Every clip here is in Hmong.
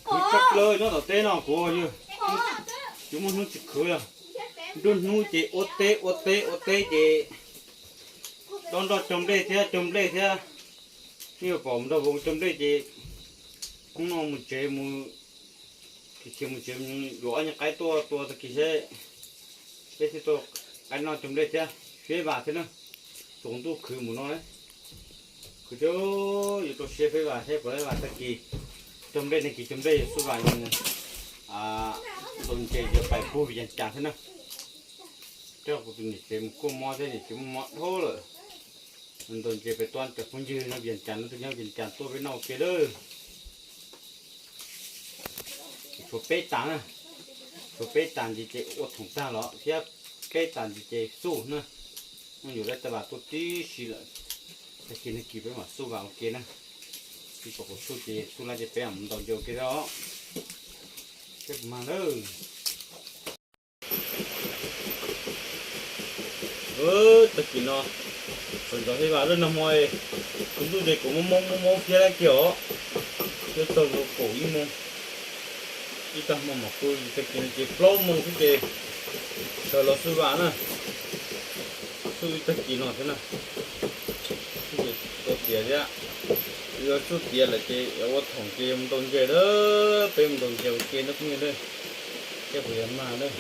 Khwv tshaj plaws nyob tom teb no kuv yog tsis muaj hnub tsis khwv li. Nruab hnub ces ua teb ua teb ua teb ces dob nroj cog nplej thiab cog nplej thiab. Yeej yuav pom mus nrog vauv cog nplej ces hnub no mus tsev mus, khiav mus tsev yuav ob nyuag qaib tuaj tua tag kis seb peb thiaj tau qaib noj cog nplej thiab, fiab vam thiab na. Tsaus ntuj khwv mus no, khwv thiab yuav rau siab fiab vam thiab, puas laib vam tag kis cog nplej, tag kis cog nplej yog xub vam yog ntaus ntses yog pais pug Vias Cas thiab na. Coj kuv tus niam tsev mus kuaj mob thiab, niam tsev muaj mob dhau lawm. Ntaus ntses pem tuaj cov phooj ywg no Vias Cas no, tus nyob Vias Cas tuaj peb noj ua ke lawm. Tshuav peb tas na, tshuav peb tas ntxiv ces ua thoom tag los thiab, peb tas ntxiv ces xub na. Muaj yuav lawv tab vam tuaj tib si lawm, tag kis nag kis peb mam xub vam ua ke na. Tsis pom kuv xub ces xub lawm ces peb mam ntaus ntses ua ke os. Peb kuv mag lawm. Tag kis no sawv ntxov thiab vam lawm nag hmo, kuv ntuj ces kuv mob mob mob mob thiab lawm kiag os. Twb txog kaum ib moos, ib tag hmo mam pw, tag kis no ces plaub moos xwb ces sawv los xub vam na. Xub ib tag kis no thiab na. Xub ces tua tiav thiab, yog xub tiav lawm ces ua thoom ces mus ntaus ntses lawm, peb mus ntaus ntses ua ke na phooj ywg na. Thiab kuv yuav mag na.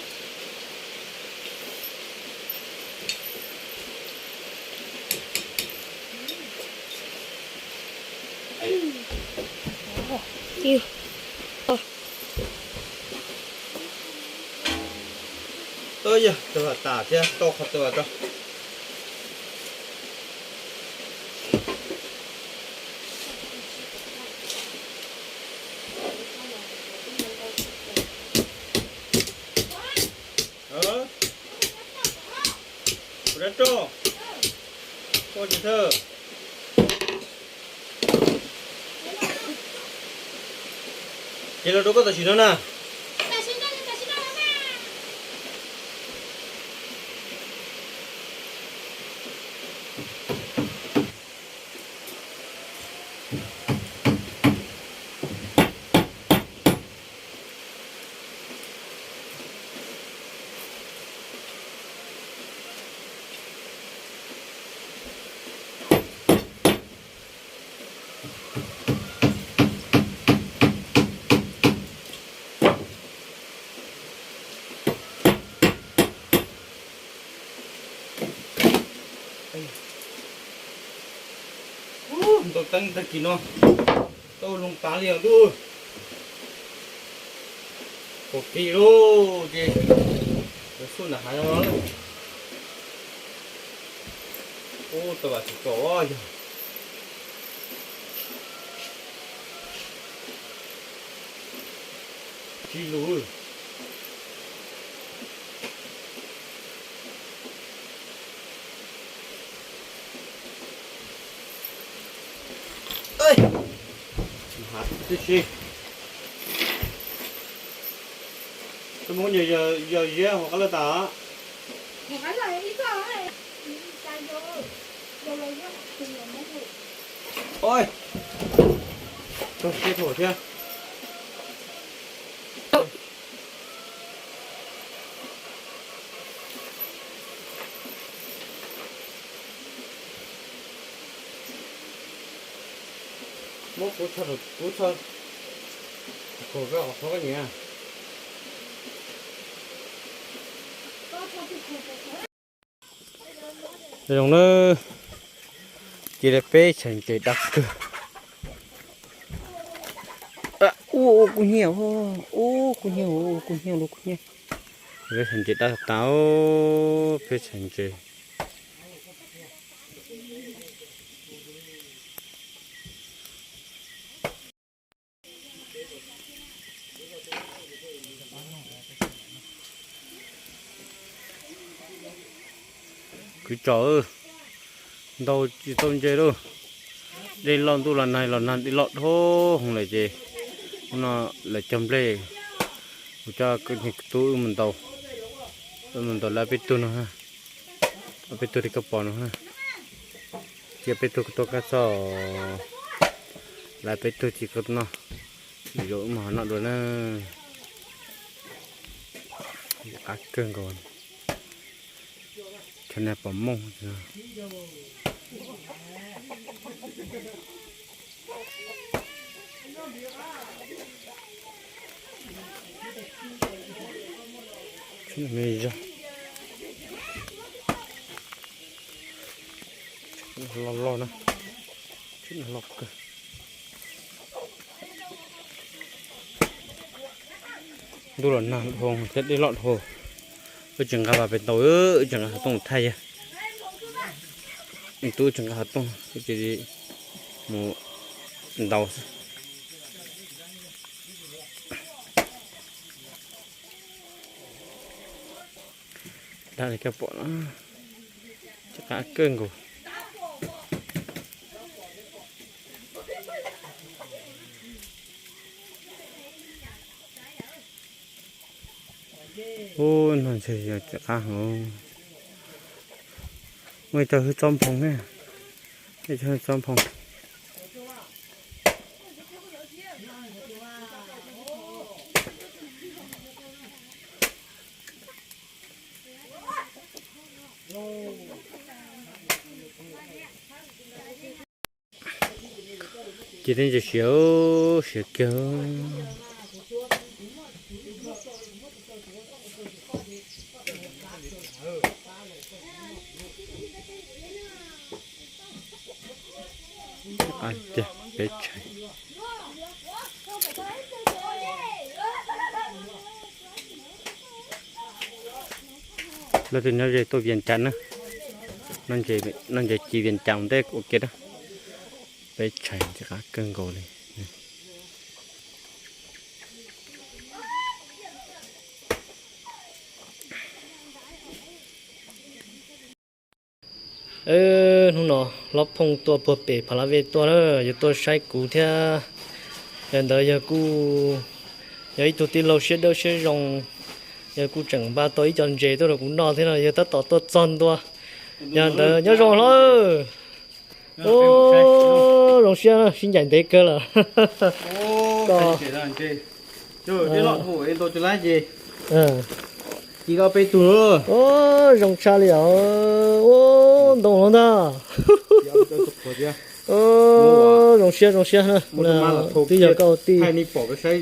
Yog tus has tas thiab tau qhov tus has rau. Kuv dab roj, koj tsis thawj. Ces los rau koj tam sim no na. Ntau teeb tag kis no tau loo tav li os lub. Kaum kis lawm ces yuav xub nram hav no. Ub, tau vam tsis txaus yog tsis lus. Tib si, tus muab nyuam yog ziab hauv qab laj tas. Oi, tau siab thuam thiab. Muab kuv txog, kuv txog, kuv koj qhov koj nyiam. Zoo na, cia li peb txhais ntses dab kawg. Ua kuv nyiam, ua kuv nyiam, ua kuv nyiam, ua kuv nyiam. Peb txhais ntses dab tas, peb txhais ntses. Kwv tso, ntaus tsis tau ntses lauj. Dej loj ntuj los nag los nag dej loj dhau hwv lawm ces hnub no lawv cog nplej, kuv coj niag tub wb mus ntaus, wb mus ntaus lawv peb tug no, peb tug li koj pom no, cia peb tug tuaj kab txog, lawv peb tug cia koj noj. Zaum wb mus noj dua na. Qab kawg nkaus. Cov niag pom mooj. Loj loj na. Loj kawg. Ntuj los nag dhau thiab dej loj dhau. Wb tsis nqa vas pem tau, wb tsis nqa xov tooj thaij yog. Tub tsis nqa xov tooj, wb cia li mus ntaus xwb. Dag li koj pom na, cov qab kawg nkaus. Ub, no ntshe yog cov qab hov. Muaj ib co hwj txob nphoo na. Ib co hwj txob nphoo. Ces tej ntses siav, siav kiag. Tiag, peb tshais. Leej twg nyob ze tuaj Vias Cas na, noj ntses ci Vias Cas ntej ua ke na. Peb tshais ntxim qab kawg nkaus li. Hnub no hlob Phooj tuaj puag pem Phav Lab Vej tuaj na, yog tuaj saib kuv thiab. Yog ntawd yog kuj yog ib tug tij laug siab dawb siab zoo, yog kuj tseem npaj tau ib co ntses tuaj rau kuv noj thiab no, yog tab tom tuaj txog ntua. Yog ntawd nyob zoo hlob. Ub, zoo siab sib ncaim ntev kawg lawm. Ub, zoo tshaj li os. Ub, ntoo los ntag. Zoo siab zoo siab na. Twb yog koj tij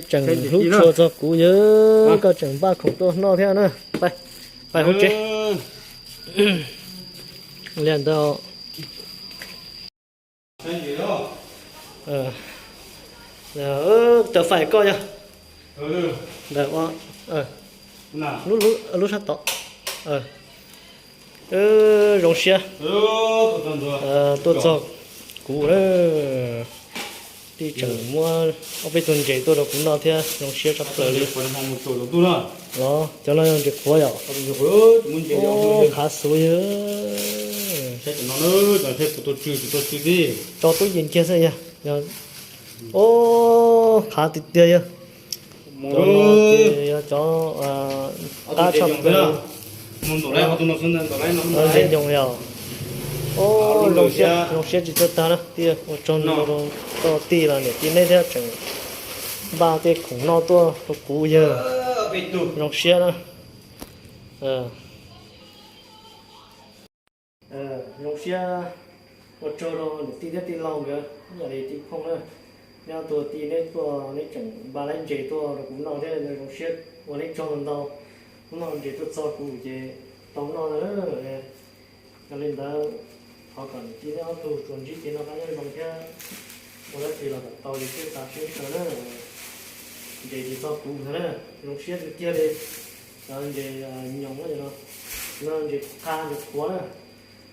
tseem hlub tshua txog kuv, yog koj tseem npaj khoom tuaj noj thiab na. Pais hauv tsev. Li ntawd. Tawv fais koj yog ntawm ua lub sab tod. Zoo siab tuaj txog kuv, tij tseem muab ob peb tug ntses tuaj rau kuv noj thiab, zoo siab tshaj plaws li. Los cov no yog ntses qhuav yom? Ub, qhav xuv yog. Tso tub yees kiag xwb yog. Ub, qhav tiag tiag yog. Cov no ces yog cov qab tshaj plaws. Ntses nyoos yog. Ub, zoo siab tsis txawj tag na, tij ua tsaug ntau rau koj tij los niam tij neb thiab tseem npaj tej khoom noj tuaj rau kuv yog. Zoo siab na. Zoo siab ua tsaug rau niam tij thiab tij laug nkawd, ib yam li tij Phooj na. Nyob tus tij neb tuaj neb tseem npaj laib ntses tuaj rau kuv noj thiab, zoo siab ua neb tsaug ntau. Hnub no ntses tuaj txog kuv ces tau noj na. Yog li ntawd, thov kom niam tij neb ob tug tsuas ntsib kev noj qab nyob zoo thiab ua dab tsi los kom tau li siab xav siab ntshaw na. Ntses tsis txog kuv ntag na, zoo siab tiag tiag li. Cov ntses nyoos no, no ntses qha ntses qhuav na.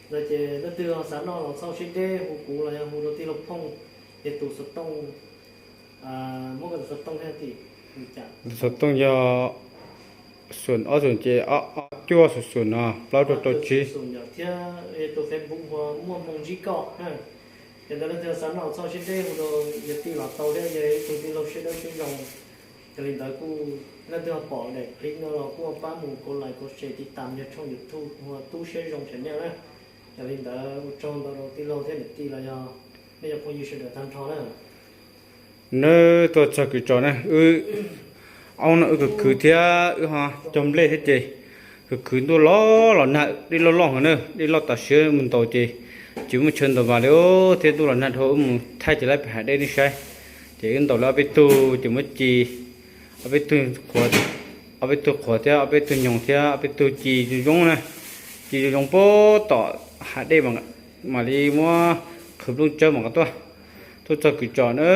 Ntawd ces leej twg xav noj los txhob siab deb hu kuv los yog hu rau tij laug Phooj, ces tus xov tooj, muab koj tus xov tooj thiab tim. Tus xov tooj yog xoom ob xoom ces ob cuaj xoom xoom no plaub rau rau tsib. Thiab tus Facebook hu Muaj Hmoo Ntsib Koj na. Ces ntawd leej twg xav noj txhob siab deb hu rau yog tij los tau thiab, yog ib tug tij laug siab dawb siab zoo. Yog li ntawd kuj leej twg pom daim clip no los kuj pab mus kov like kov share tiv tam yog tshooj YouTube hu Tub Siab Zoo Channel na. Yog li ntawd ua tsaug ntau rau tij laug thiab niam tij los yog nej cov phooj ywg sawv daws tag nrho na. Nawb, tuaj txog kwv tsom na, wb, oob no wb khwv khwv thiab wb ho cog nplej thiab ces khwv khwv ntuj los los nag, dej loj loj heev na, dej loj tam sim mus ntaus ces tsis muaj chaw ntaus mas li thiab ntuj los nag dhau, wb mus thaij ces lawv pem hav dej nej saib. Ces wb ntaus li ob peb tug ces muab ci, ob peb tug qhuav, ob peb tug qhuav thiab ob peb tug nyoos thiab ob peb tug ci zoo zoo na, ci zoo zoo puag tom hav dej mam li muab qhwv nplooj tsawb mam tuaj. Tuaj txog kwv tsom na,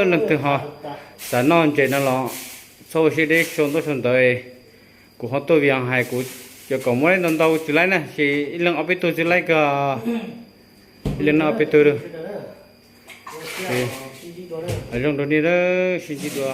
leej twg ho xav noj ntses no los txhob ua siab deb sau ntaub sau ntawv. Kuv ho tuaj vim hais kuv cov kom muab ntau ntau tsis laib na, ces ib leeg ob peb tug tsis laib ko, ib leeg noj ob peb tug. Zoo rau nej sib ntsib dua.